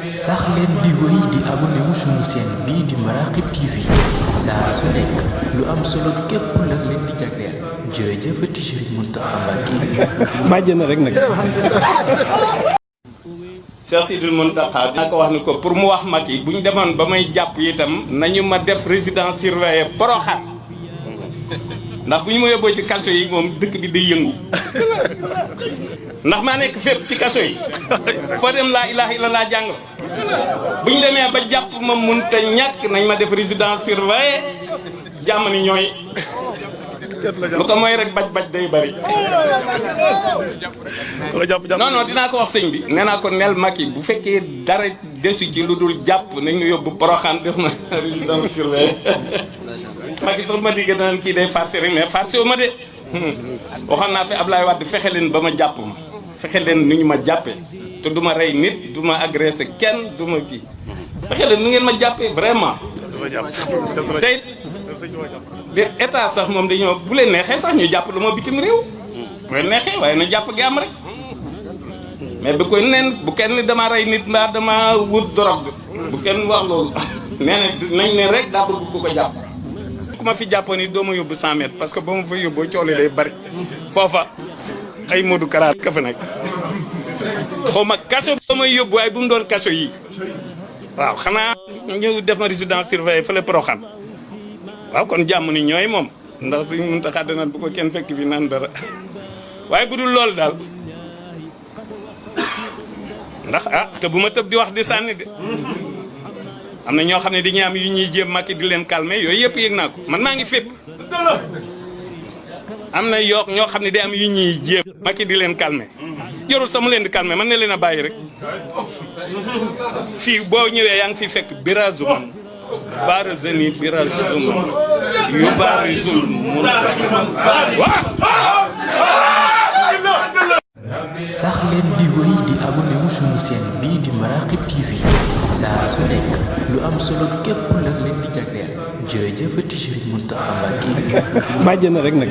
sax leen di wéy di abonné wu sunu chaîne bii di Maraqib TV saa su nekk lu am solo képp lan leen di jagleel jërëjëfati Serigne Mountakha Mbacké bàjjen na rek nag. Cheikh Sidil Mountakha dina ko wax ni ko pour mu wax Macky bu ñu demoon ba may jàpp itam nañu ma def résidence surveillée Porokhane ndax bu ñu ma yóbboo ci kaso yi moom dëkk bi day yëngu ndax maa nekk fépp ci kaso yi foo dem laa ilaha illallah jàng fa bu ñu demee ba jàpp ma mun te ñàkk nañ ma def résidence surveillée jàmm ni ñooy lu ko mooy rek baj-baj day bari non non dinaa ko wax sëñ bi nee naa ko nel Macky bu fekkee dara desu ci lu dul jàpp nañu yóbbu Porokhane def na résidence surveillée Macky sax ma digg naan kii day farcé rek mais farcé wu ma de waxoon naa fi Ablaye Wade fexe leen ba ma jàpp ma fexe leen nu ñu ma jàppee te du ma rey nit du ma agressé kenn du ma kii fexe leen nu ngeen ma jàppee vraiment tey de état sax moom dañoo bu leen neexee sax ñu jàpp lu ma bitim réew bu leen neexee waaye na jàpp gi am rek mais bu koy neen bu kenn dama rey nit mbaa dama wut drogue bu kenn wax loolu nee na nañ ne rek daa bëgg ku ko jàpp ku ma fi jàppoon it doo ma yóbbu 100 mètres parce que ba ma fa yóbboo coole day bari foofa ay Modou Kara ka fa nekk xaw ma kaso ba may yóbbu waaye bu mu doon kaso yi waaw xanaa ñëw def ma résidence surveillée fële Porokhane waaw kon jàmm ni ñooy moom ndax suñ mun taxaa dana bu ko kenn fekk fi naan dara waaye bu dul loolu daal ndax te bu ma tëb di wax di sànni de am na ñoo xam ne dañuy am yu ñuy jéem Macky di leen calmer yooyu yëpp yëg naa ko man maa ngi fépp am na ñoo xam ne day am yu ñuy jéem Macky di leen calmer jorul sama leen di calmer man ne leen a bàyyi rek fii boo ñëwee yaa ngi fi fekk birazuman barazani birazuman yu barizul mun sax leen di wéy di abonné wu sunu chaîne bii di Maraqib TV saa su nekk lu am solo képp lan leen di jagleel jërëjëfati Serigne Mountakha Mbacké bàjjen na rek nag.